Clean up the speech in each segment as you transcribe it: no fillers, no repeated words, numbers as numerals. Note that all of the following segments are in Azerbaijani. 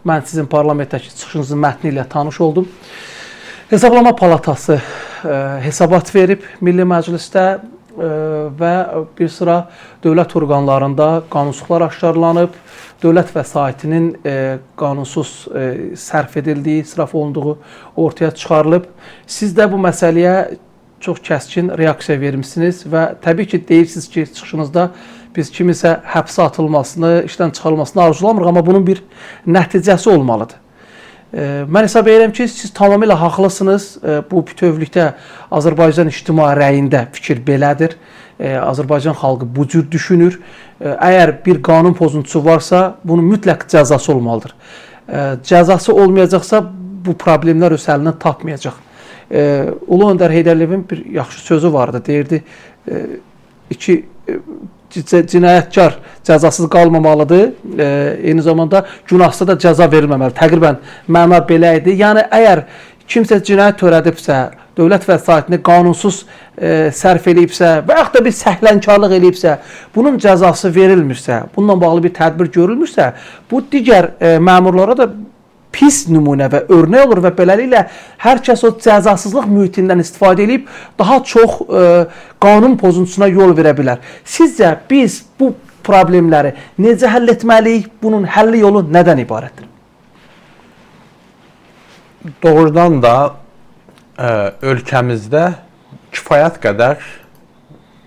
Mən sizin parlamentdəki çıxışınızın mətni ilə tanış oldum. Hesablama Palatası hesabat verib Milli Məclisdə və bir sıra dövlət orqanlarında qanunsuzluqlar aşkarlanıb, dövlət vəsaitinin qanunsuz sərf edildiyi, israf olunduğu ortaya çıxarılıb. Siz də bu məsələyə çox kəskin reaksiya vermisiniz və təbii ki, deyirsiniz ki, çıxışınızda biz kimisə həbsə atılmasını, işdən çıxarılmasını arzulamırıq, amma bunun bir nəticəsi olmalıdır. Mən hesab edirəm ki, siz tamamilə haqlısınız. Bu bütövlükdə Azərbaycan ictimai rəyində fikir belədir. Azərbaycan xalqı bu cür düşünür. Əgər bir qanun pozuntusu varsa, bunun mütləq cəzası olmalıdır. Cəzası olmayacaqsa, bu problemlər öz həllini tapmayacaq. Ulu Öndər Heydər Əliyevin bir yaxşı sözü vardı. Deyirdi, iki cinayətkar cəzasız qalmamalıdır, eyni zamanda günahsız da cəza verilməməlidir. Təqribən məna belə idi. Yəni, əgər kimsə cinayət törədibsə, dövlət vəsaitini qanunsuz sərf eləyibsə və yaxud da bir səhlənkarlıq eləyibsə, bunun cəzası verilmirsə, bununla bağlı bir tədbir görülmürsə, bu digər məmurlara da pis nümunə və örnək olur və beləliklə hər kəs o cəzasızlıq mühitindən istifadə edib daha çox qanun pozuntusuna yol verə bilər. Sizcə biz bu problemləri necə həll etməliyik? Bunun həlli yolu nədən ibarətdir? Doğrudan da ölkəmizdə kifayət qədər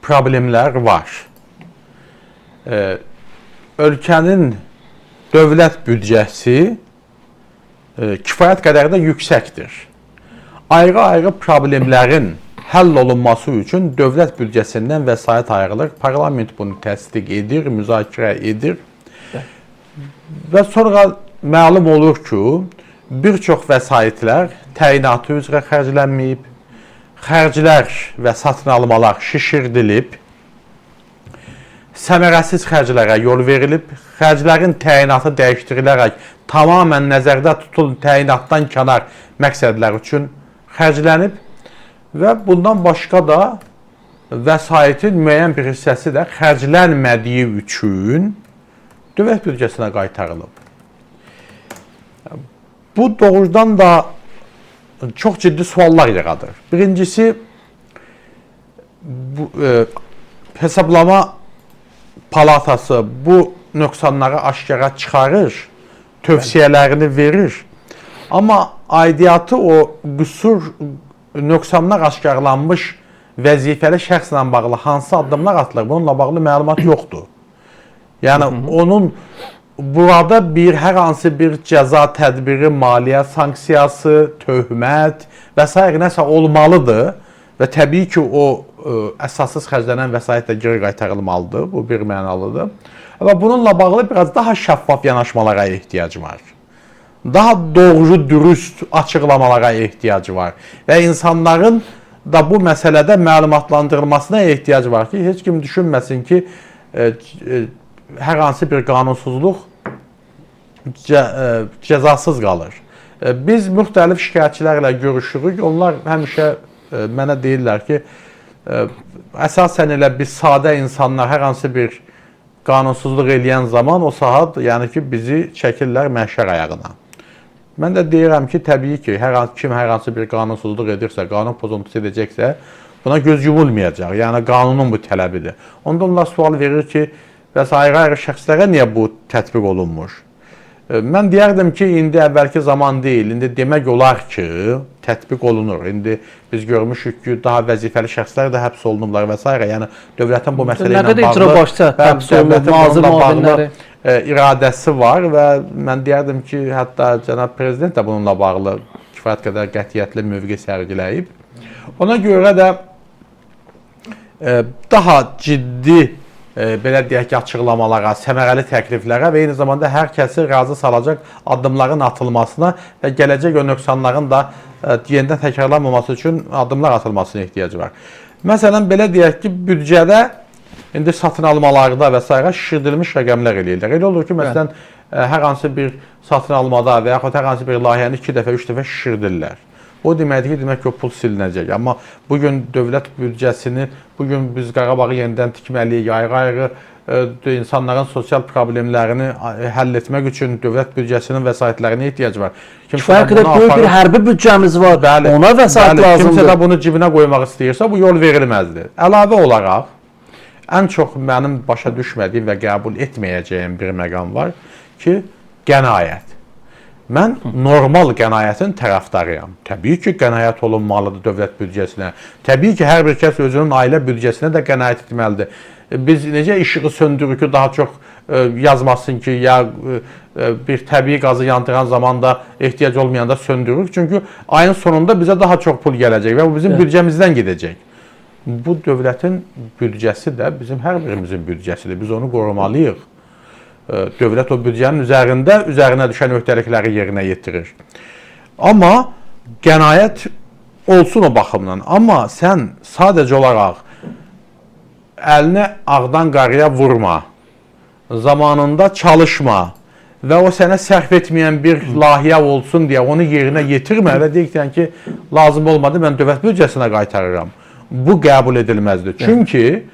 problemlər var. Ölkənin dövlət büdcəsi kifayət qədər də yüksəkdir. Ayrı-ayrı problemlərin həll olunması üçün dövlət büdcəsindən vəsait ayrılır. Parlament bunu təsdiq edir, müzakirə edir. Və sonra məlum olur ki, bir çox vəsaitlər təyinatı üzrə xərclənməyib, xərclər və satın almalar şişirdilib, səmərəsiz xərclərə yol verilib, xərclərin təyinatı dəyişdirilərək tamamilə nəzərdə tutulun təyinatdan kənar məqsədlər üçün xərclənib və bundan başqa da vəsaitin müəyyən bir hissəsi də xərclənmədiyi üçün dövlət büdcəsinə qaytarılıb. Bu doğrudan da çox ciddi suallar yaradır. Birincisi, bu, hesablama palatası bu nöqsanları aşkara çıxarır, tövsiyələrini verir. Amma aidiyyatı o qüsur, nöqsanlar aşkarlanmış vəzifəli şəxslə bağlı hansı addımlar atılır, bununla bağlı məlumat yoxdur. Yəni onun burada bir hər hansı bir cəza tədbiri, maliyyə sanksiyası, töhmət və s. nəsə olmalıdır və təbii ki, o əsassız xərclənən vəsait də geri qaytarılmalıdır. Bu bir mənalıdır. Və bununla bağlı biraz daha şəffaf yanaşmalara ehtiyac var. Daha doğru, dürüst açıqlamalara ehtiyac var. Və insanların da bu məsələdə məlumatlandırılmasına ehtiyac var ki, heç kim düşünməsin ki, hər hansı bir qanunsuzluq cəzasız qalır. Biz müxtəlif şikayətçilərlə görüşürük. Onlar həmişə mənə deyirlər ki, əsasən elə biz sadə insanlar hər hansı bir qanunsuzluq eləyən zaman o saat, yəni ki, bizi çəkirlər məhşər ayağına. Mən də deyirəm ki, təbii ki, kim hər hansı bir qanunsuzluq edirsə, qanun pozuntusu edəcəksə, buna göz yumulmayacaq. Yəni, qanunun bu tələbidir. Onda onlar sual verir ki, bəs ayrı-ayrı şəxslərə niyə bu tətbiq olunmuş? Mən deyərdim ki, indi əvvəlki zaman deyil, indi demək olar ki, tətbiq olunur. İndi biz görmüşük ki, daha vəzifəli şəxslər də həbs olunublar və s. Yəni, dövlətin bu məsələ ilə bağlı, icra başçısı həbs olunub, nazir müavinləri iradəsi var və mən deyərdim ki, hətta cənab prezident də bununla bağlı kifayət qədər qətiyyətli mövqe sərgiləyib. Ona görə də daha ciddi belə deyək ki, açıqlamalara, səmərəli təkliflərə və eyni zamanda hər kəsi razı salacaq addımların atılmasına və gələcək o nöqsanların da yenidən təkrarlanmaması üçün addımlar atılmasına ehtiyacı var. Məsələn, belə deyək ki, büdcədə indi satın almalarda və s. şişirdilmiş rəqəmlər eləyirlər. Elə olur ki, məsələn, hər hansı bir satın almada və yaxud hər hansı bir layihəni 2 dəfə, 3 dəfə şişirdirlər. O deməkdir ki, demək ki, o pul silinəcək. Amma bugün dövlət büdcəsini, bugün biz Qarabağı yenidən tikməliyik, ayrı-ayrı insanların sosial problemlərini həll etmək üçün dövlət büdcəsinin vəsaitlərinə ehtiyac var. Kimsə Kifayət qədər böyük bir hərbi büdcəmiz var. Bəli, ona vəsait bəli, lazımdır. Kimsə də bunu cibinə qoymaq istəyirsə, bu yol verilməzdir. Əlavə olaraq, ən çox mənim başa düşmədiyim və qəbul etməyəcəyim bir məqam var ki, qənaət. Mən normal qənaətin tərəfdarıyam. Təbii ki, qənaət olunmalıdır dövlət büdcəsinə. Təbii ki, hər bir kəs özünün ailə büdcəsinə də qənaət etməlidir. Biz necə işığı söndürürük ki, daha çox yazmasın ki, ya bir təbii qazı yandıran zaman da ehtiyac olmayanda söndürürük. Çünki ayın sonunda bizə daha çox pul gələcək və bu bizim büdcəmizdən gedəcək. Bu dövlətin büdcəsi də bizim hər birimizin büdcəsidir. Biz onu qorumalıyıq. Dövlət o büdcənin üzərində üzərinə düşən öhdəlikləri yerinə yetirir. Amma qənaət olsun o baxımdan. Amma sən sadəcə olaraq əlini ağdan qarıya vurma, zamanında çalışma və o sənə sərf etməyən bir layihə olsun deyə onu yerinə yetirmə və deyirsən ki, lazım olmadı, mən dövlət büdcəsinə qaytarıram. Bu qəbul edilməzdir. Çünki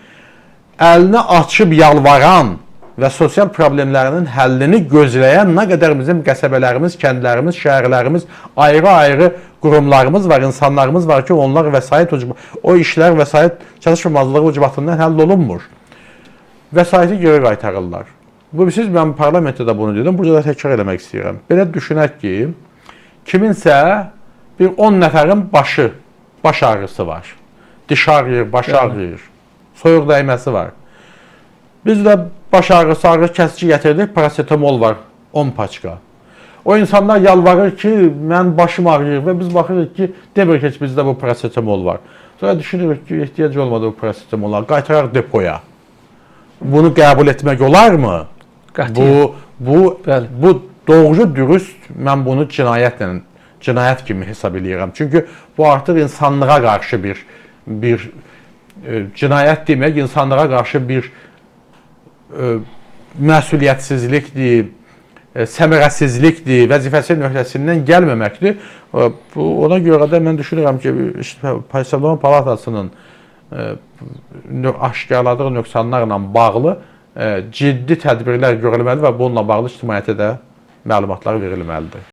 əlini açıb yalvaran və sosial problemlərinin həllini gözləyən nə qədər bizim qəsəbələrimiz, kəndlərimiz, şəhərlərimiz, ayrı-ayrı qurumlarımız var, insanlarımız var ki, onlar vəsait o işlər vəsait çatışmazlığı ucbatından həll olunmur. Vəsaiti geri qaytarırlar. Bu siz mən parlamentdə də bunu dedim, burada da təkrar eləmək istəyirəm. Belə düşünək ki, kiminsə bir 10 nəfərin baş ağrısı var. Diş ağrıyır, baş ağrıyır, soyuq dəyməsi var. Biz də baş ağrısı, ağrı kəsici gətirdik, parasetamol var, 10 paçka. O insanlar yalvarır ki, mən başım ağrıyır və biz baxırıq ki, demir ki, heç bizdə bu parasetamol var. Sonra düşünürük ki, ehtiyac olmadı bu parasetamola, qaytaraq depoya. Bunu qəbul etmək olarmı? Qətiyyən. Bu doğru, dürüst, mən bunu cinayət kimi hesab eləyirəm. Çünki bu artıq insanlığa qarşı bir cinayət demək, insanlığa qarşı bir məsuliyyətsizlikdir, səmərəsizlikdir, vəzifəsinin öhdəsindən gəlməməkdir. Ona görə də mən düşünürəm ki, Hesablama Palatasının aşkarladığı nöqsanlarla bağlı ciddi tədbirlər görülməli və bununla bağlı ictimaiyyətə də məlumatlar verilməlidir.